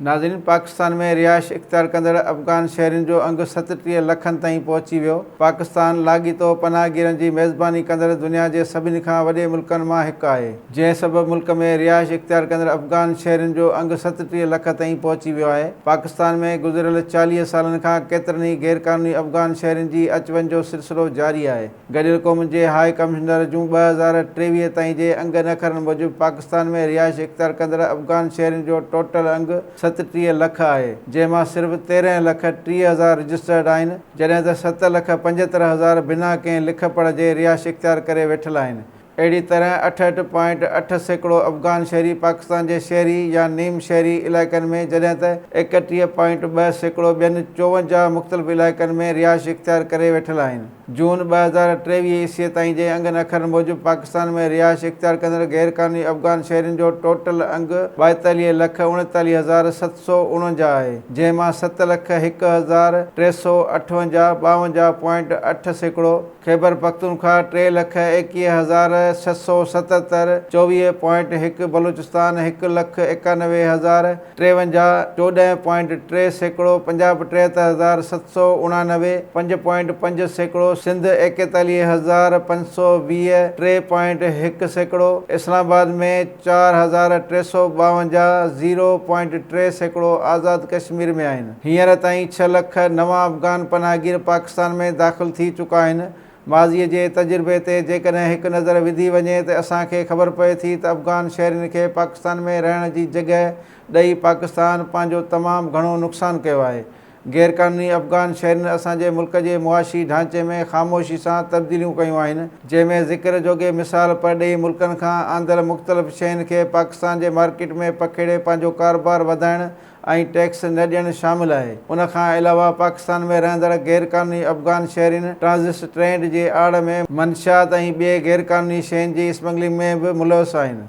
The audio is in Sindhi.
ناظرين پاڪستان ۾ رهائش اختيار ڪندڙ افغان شهرين جو انگ 37 لکن تائين پهچي ويو. پاڪستان لاڳيتو پناهگيرن جي ميزباني ڪندڙ دنيا جي سڀني کان وڏي ملڪن مان هڪ آهي، جنهن سبب ملڪ ۾ رهائش اختيار ڪندڙ افغان شهرين جو انگ 37 لک تائين پهچي ويو آهي. پاڪستان ۾ گذريل 40 سالن کان ڪيترن ئي غيرقانوني افغان شهرين جي اچ وڃ جو سلسلو جاري آهي. گڏيل قومن جي هاء ڪمشنر جون 2023 تائين جي انگن اکرن موجب پاڪستان ۾ رهائش اختيار ڪندڙ افغان شهرين جو ٽوٽل انگ 37 لک آهي، جنهن مان صرف 13 لک 30 هزار رجسٽرڊ آهن، جڏهن ته ست لک 75 هزار بنا ڪنهن لک پڙهه جي رهائش اختيار ڪري ويٺل آهن. اهڙي طرح اٺهٺ پوائنٽ 8% افغان شهري پاڪستان جي شهري يا نيم شهري علائقن ۾ جڏهن ته 31 پوائنٽ 2% ٻين 54 مختلف علائقن ۾ رهائش اختيار ڪري ويٺل آهن. جون 2023 عيسوي تائين جي انگن اکرن موجب پاڪستان ۾ رهائش اختيار ڪندڙ غير قانوني افغان شهرين جو ٽوٽل انگ 42 لک 39 هزار 749 آهي، جنهن مان ست لک هڪ هزار 358، 52 پوائنٽ 8%، خيبر پختونخواهه ٽي لک 21 هزار 677، 24 پوائنٽ هڪ، بلوچستان هڪ لک 91 هزار 53، 14 پوائنٽ 3%، پنجاب 73 هزار 789، پنج پوائنٽ 5%، سنڌ 41 هزار 520، ٽي پوائنٽ 1%، اسلام آباد ۾ 4352، زيرو پوائنٽ 3%، آزاد ڪشمير ۾ آهن. هينئر تائين ڇهه لک نوان افغان پناهگير پاڪستان ۾ داخل ٿي چڪا آهن. ماضيء جي تجربي تي جيڪڏهن هڪ نظر وڌي وڃي ته اسان کي خبر پوي ٿي ته افغان شهرين کي پاڪستان ۾ رهڻ جي جڳهه ڏئي پاڪستان پنهنجو تمام گهڻو نقصان ڪيو آهي. غيرقانوني افغان شهرين اسان جي ملڪ جي معاشي ڍانچي ۾ خاموشي سان تبديليون ڪيون آهن، جنهن ۾ ذڪر جوڳي مثال پرڏيهي ملڪن کان آندل مختلف شين کي پاڪستان جي مارڪيٽ ۾ پکيڙي پنهنجو ڪاروبار وڌائڻ ۽ ٽيڪس نه ڏيڻ شامل آهي. ان کان علاوه پاڪستان ۾ رهندڙ غيرقانوني افغان شهرين ٽرانزٽ ٽريڊ جي آڙ ۾ منشيات ۽ ٻي غيرقانوني شين جي اسمگلنگ ۾ به ملوث آهن.